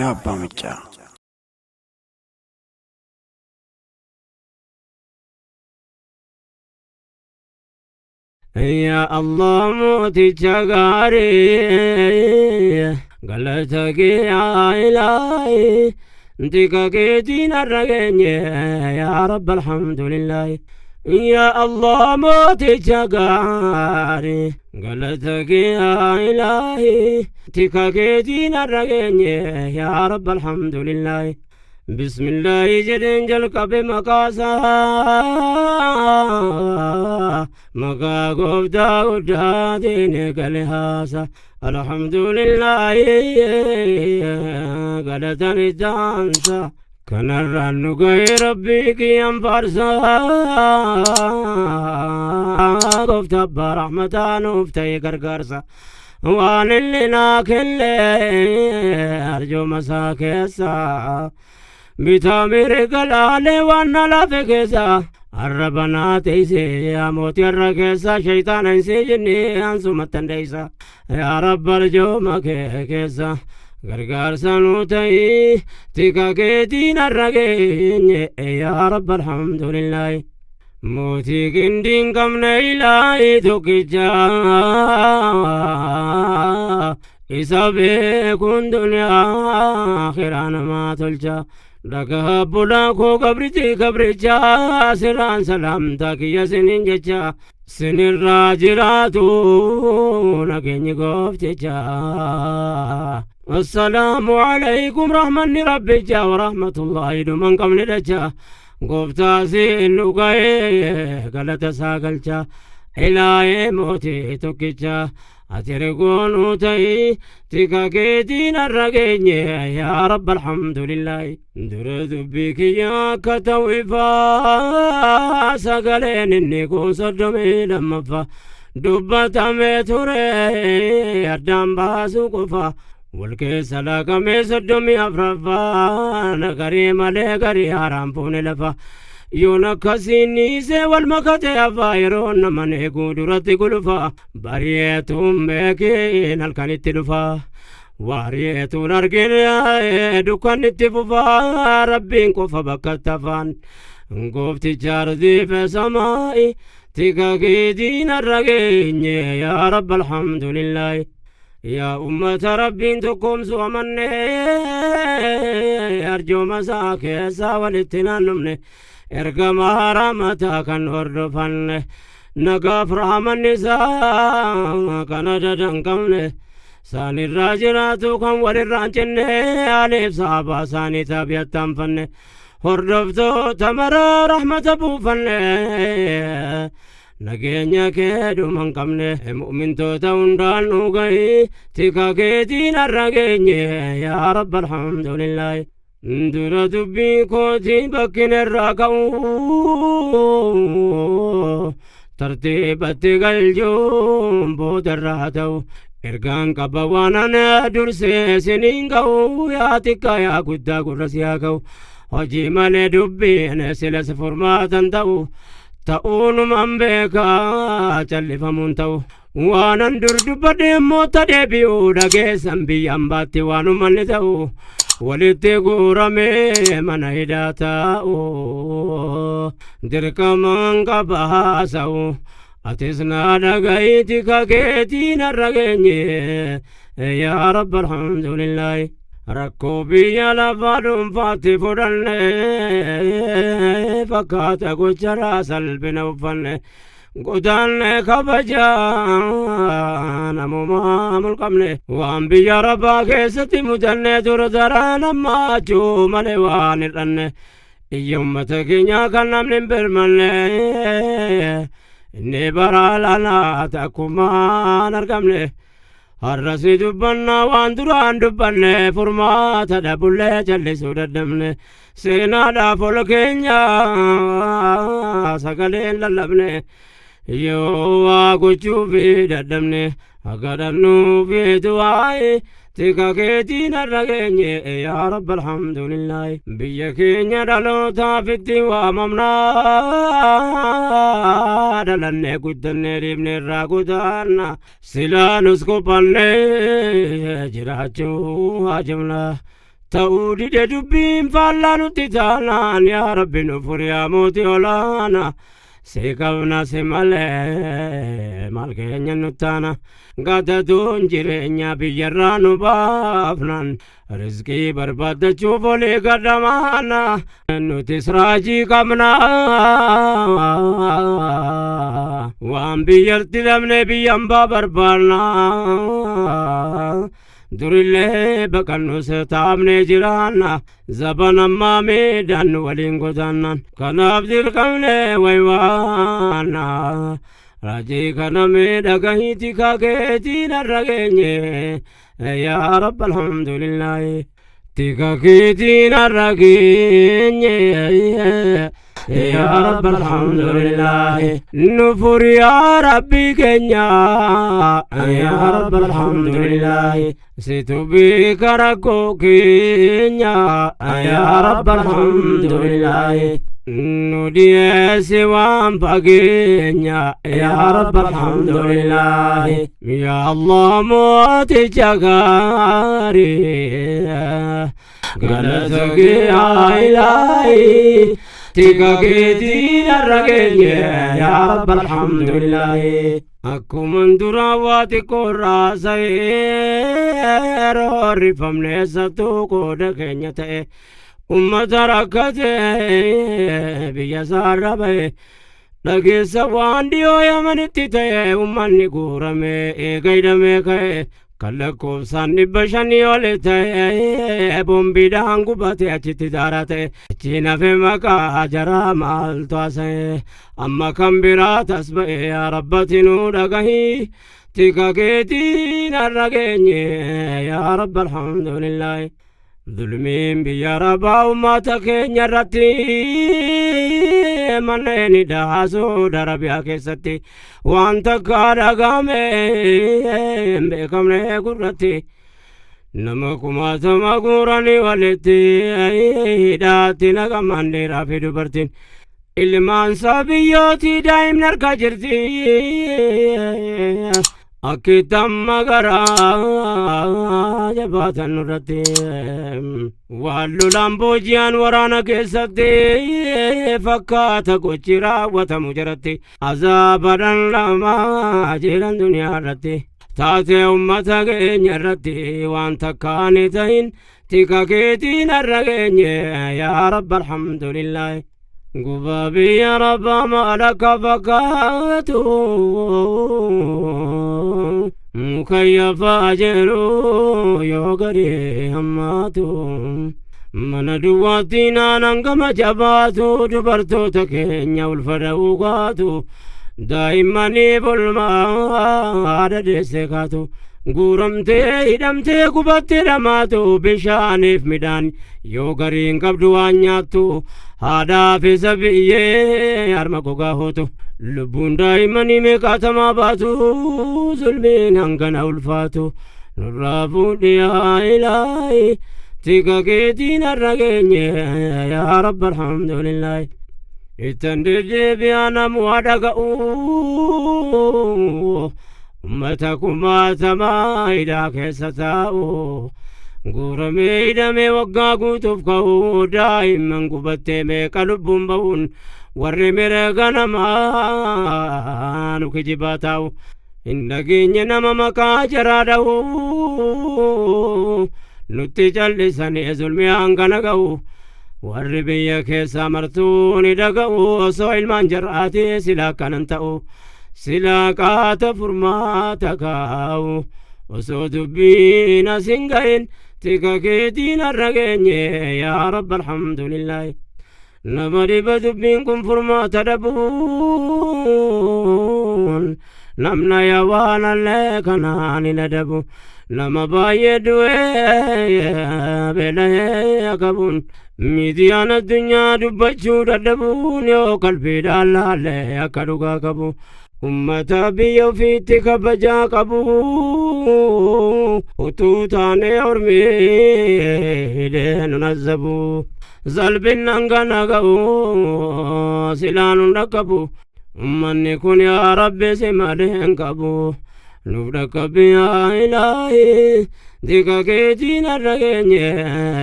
Raayyaa Abbaa Maccaa. Yaa Allah mooticha gaarii galata kee yaa ilaahi tika keetiin har'a geenye yaa Rabbi alhamdulillaahi. Yaa Allah mooticha gaarii galata kee yaa ilaahi tika keetiin har'a geenye yaa Rabbi alhamdulillaahi. Bismillaahi jedheen jalqabe maqaasaa maqaa gooftaa guddaatiin eegale haasa alhamdulillaahi galatan ittaansa kanarraan nu ga'e rabbii kiyyan faarsa gooftaa abbaa rahmataa nuuf ta'e gargaarsa waan inni naa kenne arjooma isaa keessa bitaa mirga laalee waan na lafe keessa arraba naa teeyse yaa mootii har'a keessa shayxaana hin seejinne ansumatti dandeessa yaa rabba arjooma kee keessa gargaarsa nuu ta'ii tika keetiin har'a geenye yaa rabba alhamdulillaahi. Mootii qindiin qabne ilaahi tokkicha isa beekuun duniyaa akhiraa namaa tolcha. Dhagaa bulaa koo gabrichi gabricha siraan salaamtaa kiyya sinin jecha sinirraa jiraatu nageenyi goofticha. Assalaamu alaykum rahmanni rabbicha wa rahmatullahi dhuman qabne dacha. Gooftaa siin nu ga'ee galata isaa galcha ilaahee mootii tokkicha ati rigoonuu ta'ii tika keetiin har'a geenye yaa rabba alhamdulillaahi. Dura dubbii kiyya akka ta'u ifaa sagaleen inni kun 32ffaa dubbatamee ture addaan baasuu qofa. Wal keessa laaqamee 34ffaa garii malee garii haaraan fuune lafa. Yoon akkasiin niisee wal makatee hafaa yeroo naman eeguu duratti gulufa. Bari'eetuun beekiin halkanitti dhufa. Waari'eetuun argine dukkannitti fufa rabbiin qofa bakka tafaan. Goofticha ardiife samaa'i tika keetiin har'a geenye yaa rabba alhamdulillaahi. Yaa ummata rabbiin tokkoomsu amanne arjooma isaa keessaa walitti naannofne ergamaa rahmataa kan hordofanne nagaaf rahmanni isaa kan adada hin qabne saanirraa jiraatu kan walirraa hin cinne aliif sahabaa isaanii taabi'attaanfanne hordoftoota maraa rahmata buufanne nageenya kee dhuma hin qabne mu'mintoota hundaan nu gahi tika keetiin har'a geenye yaa rabba alhamdulillaahi. Dura dubbii kootii bakkin irraa ka'u tartiibatti galchuun booda irraa ta'u ergaan qaba waan ana dursee siniin ga'u yaa xiqqaa yaa guddaa gurra si haa ga'u hojii malee dubbiin silas furmaatan ta'u ta'uunumaan beekaa callifamuun ta'u waanan dur dubbadhe immoo ta deebi'u dhageessan biyya ambaatti waanumanni ta'u walitti guuramee mana hidhaa taa'u dirqamaan qaba haasa'u atis naa dhaga'iiti ka keetiin har'a geenye yaa rabba alhamdulillaahi. Rakkoo biyya lafaa dhuunfaatti fudhanne fakkaata gocharaa salphina uffanne godaanne kabajaa namumaa mulqabne waan biyya rabbaa keessatti mudanne dur daraan ammaachuu malee waan hir'anne iyya ummata keenyaa kan namni hin birmanne inni bara lanaa takkumaan argamne. Har'as ni dubbannaa waan duraan dubbanne furmaata dhabullee callisuu dadhabne seenaadhaaf ol keenya sagaleen lallabne yoo waa gochuufi dadhabne akka dhabnuufi du'aayi tika keetiin har'a geenye yaa rabba alhamdulillaahi. Biyya keenya dhalootaaf itti waamamnaa dhalannee guddannee dhiibne irraa godaanna silaa nus qophannee jiraachuu haajamna. Ta'uu dide dubbiin faallaa nutti taanaan, yaa Rabbi nu furiyaa mootii olaana. Si qabna si malee maal keenya nuttaana. Gatatuun jireenya biyyarraa nu baafnan, rizqii barbaaddachuuf olii gadhamaana. Nutis raajii qabna, waan biyyatti dhabne biyya hambaa barbaanna. Durillee baqannus taabnee jiraanna, zaban ammaa miidhaan nu waliin godaannan, kanaaf dirqamne waywaanna. Raajii kana miidhagahiiti kakeetiin har'a geenye, yaa Rabbi alhamdulillaahi. Tika keetiin har'a geenye, yaa Rabbi alhamdulillaahi. Nu furi yaa Rabbi keenya, yaa Rabbi alhamdulillaahi. Situ beeka rakkoo keenya, yaa Rabbi alhamdulillaahi. Nu dhiyeessi waan fageenya, yaa Rabbi alhamdulillaahi. Yaa Allah mooticha gaarii, galata kee haa ilaahi. Tika keetiin har'a geenye, yaa Rabbi alhamdulillaahi. Akkuman duraa waa xiqqoo irraa sa'ee, roorrifamne eessattuu qooda keenya ta'e. Ummata rakkate biyya isaarra ba'e, dhageessa waan dhiyoo Yamanitti ta'e. Ummanni guurame eega hidhamee ka'e, kan lakkoofsaan 500 oli ta'e, boombiidhaan gubate achitti daaraa ta'e. Achiin hafe maqaa jaraa maaltu haasa'e? Amma kan biraa tas ba'e. Yaa Rabbati nuu dhagahii, tika keetiin har'a geenye, yaa Rabba alhamdulillaahi. Zulmiin biyya Arabaa uummata keenya irratti, manneen hidhaa Saudi Arabiyaa keessatti waan takka dhagahame hin beekamne gurratti. Nama kumaatama guuranii walitti hidhaatti naqaman, dhiiraa fi dubartiin. Ilmaan isaa biyyootii daa'imni harka jirti. Akkitti amma garaa jabaatan nurratti. Waan lolaan booji'an waraana keessatti fakkaata gochi raawwatamu jaratti. Azaaba dhandhamaa jiran duniyaa irratti. Taatee ummata keenya irratti waan takkaan ta'in, tika keetiin har'a geenye, yaa Rabba alhamdulillaahi. Gubaa biyya Rabbaa maal akka fakkaatu, mukayyafa jiru yoo garii hammaatu. Mana duwwaatti naanan gama jabaatu, dubartoota keenya ulfa da'uu kaatu, daa'immaniif olmaa haadha deesse kaatu. Guuramtee hidhamtee gubattee dhamaatu, bishaaniif midhaan yoo gariin qabdu waan nyaattu, haadhaaf isa biyyee harma gogaa hootu. Lubbuun daa'immanii meeqaatamaa baatu, zulmiin hangana ulfaatu nurraa fuudhi yaa ilaahi. Tika keetiin har'a geenye, yaa Rabba alhamdulillaahi. Ittan deddeebi'aa namu dhaga'u, ummata kumaatamaa hidhaa keessa taa'u, guuramee hidhamee waggaa guutuuf ka'u, daa'imman gubattee meeqa lubbuun ba'uun, warri mirga namaa nu kijibaa taa'u. Hin dhageenye nama maqaa jaraa dha'u, nutti callisanii zulmii hangana ga'u. Warri biyya keessaa martuu ni dhaga'u, osoo ilmaan jar'aati silaa akkanan ta'u, silaa qaata furmaata kaa'u. Osoo dubbiin as hin ga'in, tika keetiin har'a geenye, yaa Rabba alhamdulillaahi. Nama dhiba dubbiin kun furmaata dhabuun, namna yaa waan allee kanaan hin adabu. Nama baay'ee du'ee beela'ee qabuun, miidiyaan addunyaa dubbachuu dadhabuun, yoo qalbiidhaan laallee akka dhugaa qabu. Ummata biyya ofiitti kabajaa qabu utuu taanee, ormii hidhee nun azzabu. Salphinnan kana ga'u silaa nun dhaqqabu. Ummanni kun yaa Rabbi si malee hin qabu. Nuuf dhaqqabbi yaa ilaahi, tika keetiin har'a geenye,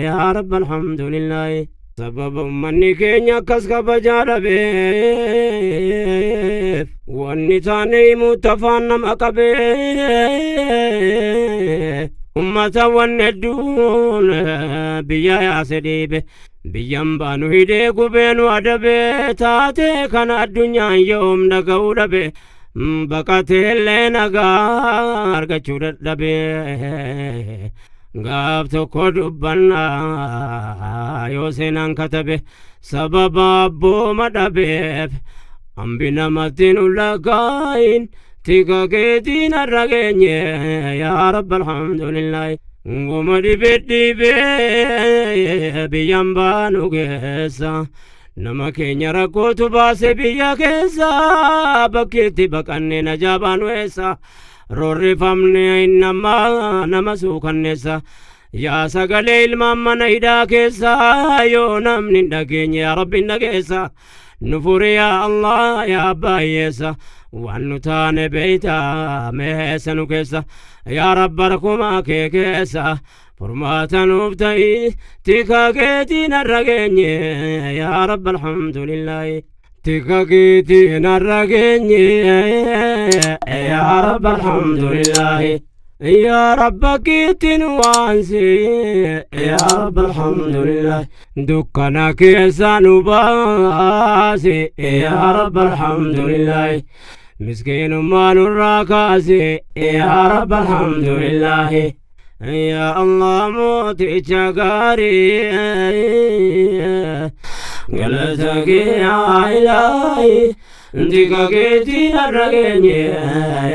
yaa Rabbi alhamdulillaahi. Sababa ummanni keenya akkas kabajaa dhabeef, wanni taane himuutti afaan nama qabee, ummata wanni hedduun biyya yaase dhiibe, biyyan baanu hidhee gubeenu adabee, taatee kana addunyaan yoom dhaga'uu dhabe, baqateellee nagaa argachuu dadhabe. Gaaf tokko dubbannaa yoo seenaan katabe, sababa abbooma dhabeef hambi namatti nu lakkaa'in, tika keetiin har'a geenye, yaa Rabbi alhamdulillaahi. Goma dhibee dhibee biyyan baanu keessa nama keenya rakkootu baase biyya keessa, bakkeetti baqanne najaa baanu eessa, roorrifamne nama nama suukanneessa. Yaa sagalee ilmaan mana hidhaa keessa, yoo namni hin dhageenye, yaa Rabbi hin dhageessa, nu furi yaa Allah, yaa abbaa hiyyeessa. Waan nu taane beeyta, meessa nu keessa, yaa Rabba rakkumaa kee keessa furmaata nuuf ta'i, tika keetiin har'a geenye, yaa Rabba alhamdulillaahi. Tika keetiin har'a geenye, yaa Rabba alhamdulillaahi. Yaa Rabba keetiin waansi, yaa Rabba alhamdulillah, dukkana keessa nu baasi, yaa Rabba alhamdulillah, miskiinummaa nurraa kaasi, yaa Rabba alhamdulillah. Yaa Allah mooticha gaarii, galata kee yaa ilaahi, tika keetiin har'a geenye,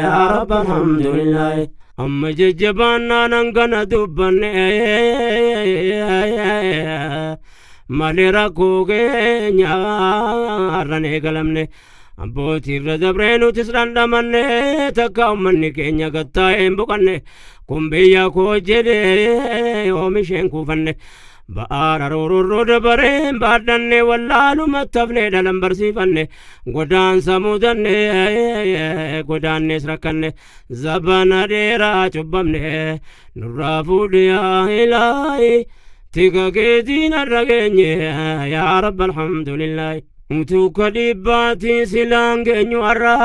yaa Rabba alhamdulillah. Amma jajjabaannaan hangana dubbanne malee, rakkoo keenya har'an eegalamne, abbootiirra dabree nutis dhandhamanne, takka ummanni keenya gattaa'ee hin boqanne, kun biyya koo jedhee oomisheen kuufanne, ba'aara roororroo dabareen baadhanne, wallaalumatti hafne, dhalan barsiifanne, godaansa mudanne, godaannees rakkanne, zabana dheeraa cubbamne, nurraa fuudhi yaa ilaahi, tika keetiin har'a geenye, yaa Rabba alhamdulillaahi. Utuu ka dhiibbaatiin silaan geenyu har'a,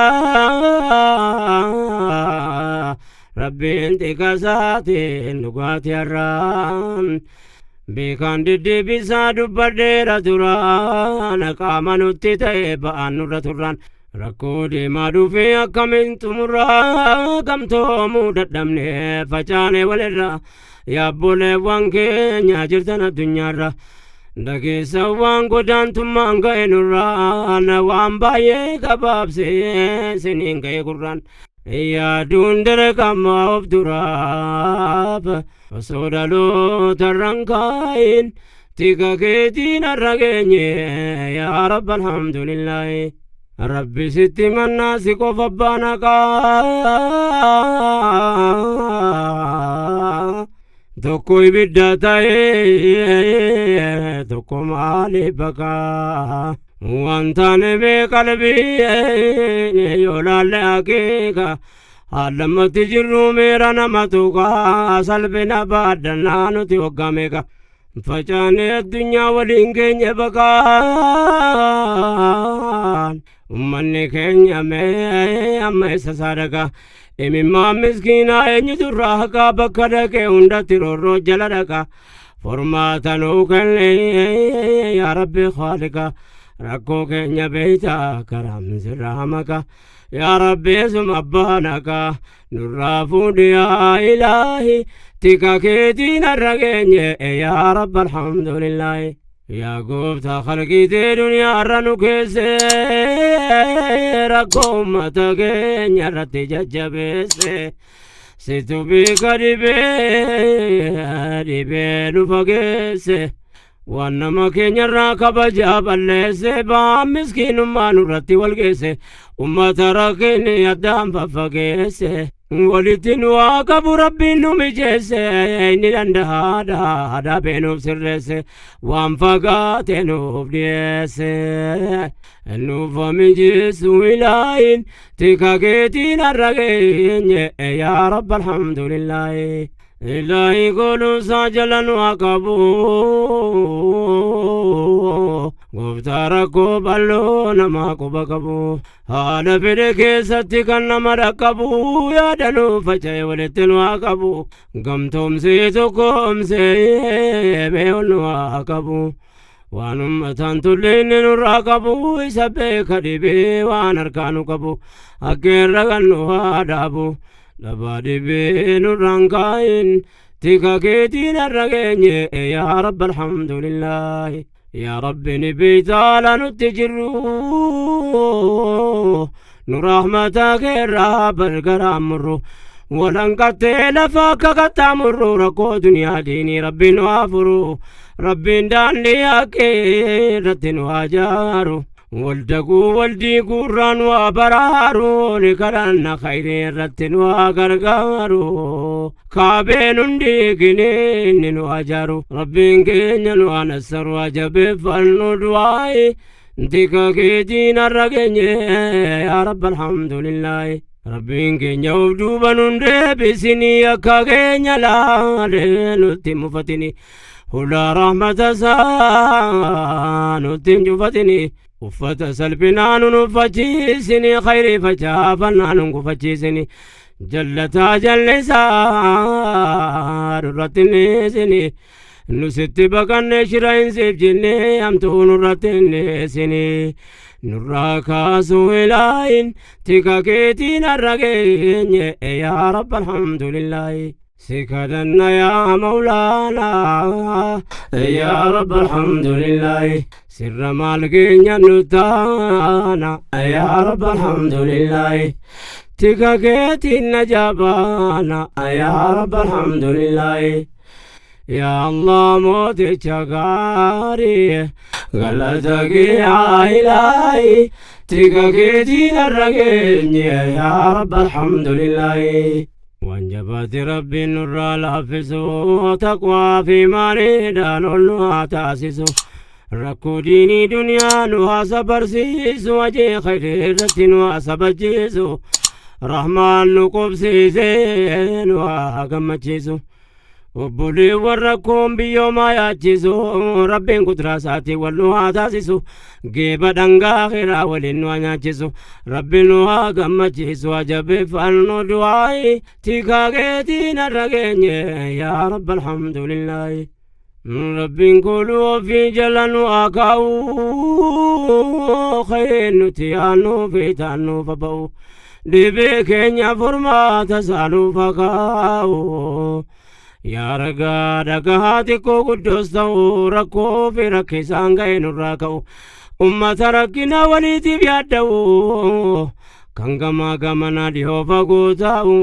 Rabbiin tika isaatiin dhugaatii har'aan beekaan deddeebisaa dubbadheera duraan, qaama nutti ta'e ba'aan nurra turraan, rakkoo deemaa dhufee akkamiin xumurraa, gamtoomuu dadhabne facaane walirra. Yaabboleewwan keenya jirtan addunyaarra, dhageessa waan godaantummaan ga'e nurraan, waan baay'ee gabaabsee siniin ga'e gurraan, yaaduun dirqama of duraaf, osoo dhaloota irraan kaayin, tika keetiin har'a geenye, yaa Rabba alhamdulillaahi. Rabbi sitti mannaa, si qofa baanaqaa, tokko ibidda ta'ee tokko maaliif baqaa, waan taane mee qalbii yoo laalle akeeka, haallammatti jirru meera nama tuqaa, salphina baadhannaa nuti waggaa meeqa facaanee addunyaa waliin keenya baqaan, ummanni keenya mee amma isa sadaqa, imimmaan miskiinaa eenyutu irraa haqaa, bakka dhaqee hundatti roorroo jala dhaqa, furmaata nuu kenne yaa Rabbi khaaliqa, rakkoo keenya beeyta, karaam sirraa maqa, yaa Rabbi esuma abbaan haqaa, nurraa fuudhi yaa ilaahi, tika keetiin har'a geenye, yaa Rabba alhamdulillaahi. Yaa gooftaa khalqiitee duniyaa irra nu keesse, rakkoo ummata keenya irratti jajjabeesse, situ beeka dhibee dhibee nu fageesse, waan nama keenyarraa kabajaa balleesse, ba'aan miskiinummaa nurratti wal geesse, ummata rakkinni addaan faffageesse. Walitti nu haa qabu Rabbiin nu mijeesse, inni danda'aadha dhaabee nuuf sirreesse, waan fagaate nuuf dhiyeesse. Nuuf haa mijeessu ilaahin, tika keetiin har'a geenye, yaa Rabbi alhamdulillaahi. Ilaahi godhuusaa jala nu haa qabu. Gooftaa rakkoo bal'oo namaa quba qabu. Haala fedhe keessatti kan nama dhaqqabu, yaada nu faca'e walitti nu haa qabu. Gamtoomsee tokkoomsee mee ol nu haa qabu. Waan ummataan tolle inni nurraa qabu, isa beeka dhibee waan harkaa nu qabu. Akka irra kan nu haa dhaabu. Dhabaa dhibee nurraan kaayin, tika keetiin har'a geenye, yaa Rabbi alhamdulillaahi. Yaa Rabbi ni beeytaala nutti jirru, nu rahmata keerraa balgaraan murru. Walanqattee lafa akka qaxxaamurru, rakkoo duniyaa diinii Rabbiin nu haa furu. Rabbiin daandii haqqee irratti nu haa jaaru. Waldaguu waldii guurraa nu haa baraaru, ni kadhanna khayrii irratti nu haa gargaaru. Kaabeen hundi ginee inni nu haa jaaru. Rabbiin keenya nu haa nassaru, haa jabeeffannu du'aayi. Tika keetiin har'a geenye, yaa Rabbi alhamdulillaahi. Rabbiin keenya of duuba nun deebisinii, akka keenya laalee nutti hin mufatini. Hulaa rahmata isaa nutti hin cufatini. Uffata salphinaa nun uffachiisini, khayrii facaafannaa nun gufachiisini. Jallataa jallisaa nurratti hin dhiisini. Nu sitti baqanne shira hin siif jenne, hamtuu nurratti hin dhiisini. Nurraa kaasuu ilaahin, tika keetiin har'a geenye, yaa Rabbi alhamdulillaahi. Si kadhanna yaa Mawlaanaa, yaa Rabbi alhamdulillaahi. Sirra maal keenya nu taana, yaa Rabbi alhamdulillaahi. Tika keetiin na jabaana, yaa Rabbi alhamdulillaahi. Yaa Allah mooticha gaarii, galata kee haa ilaahi, tika keetiin har'a geenye, yaa Rabbi alhamdulillaahi. Waan jabaate Rabbiin nurraa laaffisu, taqwaa fi maariidhaan ol nu haa taasisu. Rakkoo diinii duniyaa nu haa sabarsiisu, hojii khayrii irratti nu haa sabachiisu. Rahmaan nu qubsiisee nu haa gammachiisu. Obboleewwan rakkoon biyyoomaa yaachisu, Rabbiin kuduraa isaatiin wal nu haa taasisu. Geeba dhangaa kiraa waliin nu haa nyaachisu. Rabbiin nu haa gammachiisu, haa jabeeffannu du'aayi. Tikaa keetiin har'a geenye, yaa Rabbi alhamdulillaahi. Rabbiin kooluu ofii jala nu haa kaa'u, khayeen nuti yaannuu fi taannuuf haa ba'u. Dhibee keenya furmaata isaa nuuf haa kaa'u. Yaa ragaa dhagahaa xiqqoo guddoos ta'u, rakkoo fi rakkisaan ga'e nurraa ka'u. Ummata rakkina waliitiif yaadda'u, kan gamaa gamana dhihoo fagoo ta'u.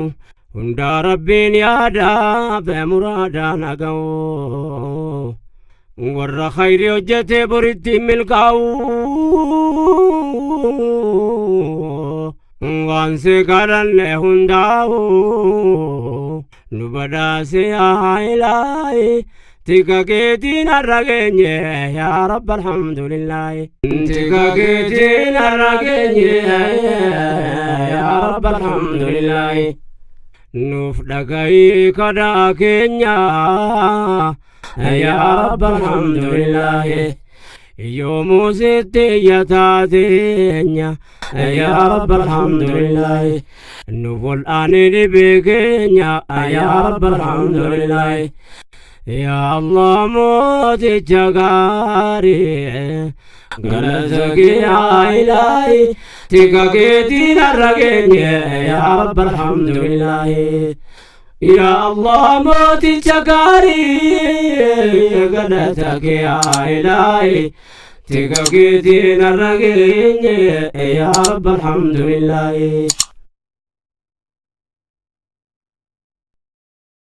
Hundaa Rabbiin yaadaa fi muraadaan haa ga'u. Warra khayrii hojjetee boritti milkaa'u. Waan si kadhanne hundaa'u nu badhaase yaa ilaahi. Tika keetiin har'a geenye, yaa Rabbi alhamdulillaahi. Tika keetiin har'a geenye, yaa Rabbi alhamdulillaahi. Nuuf dhagahi kadhaa keenya, yaa Rabbi alhamdulillaahi. Yoomuu sitti iyyataateenya, yaa Rabbi alhamdulillaahi. Nuuf ol aanee dhibee keenya, yaa Rabbi alhamdulillaahi. Yaa Allah mooticha gaarii, galata kee haa ilaahi, tika keetiin har'a geenye, yaa Rabbi alhamdulillaahi. Yaa Allah mooticha gaarii, galata kee haa ilaahi, tika keetiin har'a geenye, yaa Rabbi alhamdulillaahi.